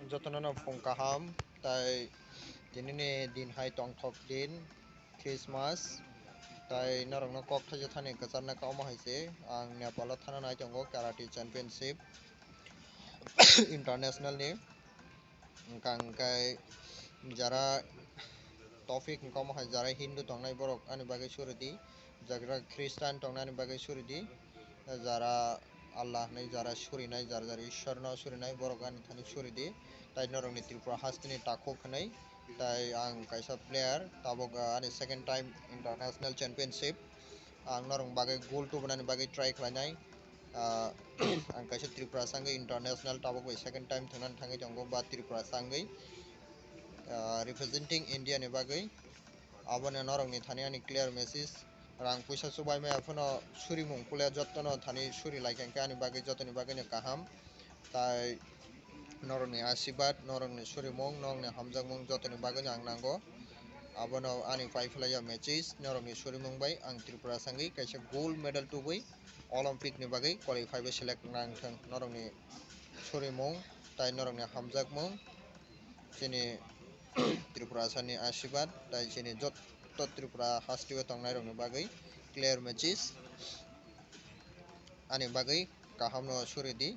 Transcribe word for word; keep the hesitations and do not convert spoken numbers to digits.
Jotono no phung kaham, tai tinini din hai tongthok din, Christmas, tai norokno kok thaisa thani kwcharna kha omo hai se ang Nepal o thana nai tongo karate championship international ni. Hwnkha hwnkhe jara topic hwnkha omo hai, jara Hindu tongnai borok ani bagwi suri di, jara Christian tongnani bagwi suri di, jara Allah hinwi jara surinai, jara jara Ishwarno surinai borok ani thani suri di. Tai norokni Tripura hasteni takhuk hinwi tai ang kaisa player, tabuk, ah, ani second time international championship. Ang norokni bagwi goal tubunani bagwi try khlainai. Ah, ang kaisa Tripura sangwi international tabuk bai second time thwngnani thangwi tongo, ba Tripura sangwi, ah, representing India ni bagwi. Abono norokni thani ani clear message. Rang puisa chubai maya phano surimung pule jotono thani suri lai kha, hwnkhe ani bagwi jotoni bagwino kaham. Tai norokni asirwad, norokni surimung, norokni hamjakmung jotoni bagwino ang nango. Abono ani paiphlaiya matches, norokni surimung bai ang Tripura sangwi kaisa gold medal tubui Olympic ni bagwi qualify bai select nang thung. Norokni surimung tai norokni hamjakmung, chini Tripura sani asirwad tai chini jotto Tripura hasteo tongnairokni bagwi clear matches ani bagwi kahamno suri di.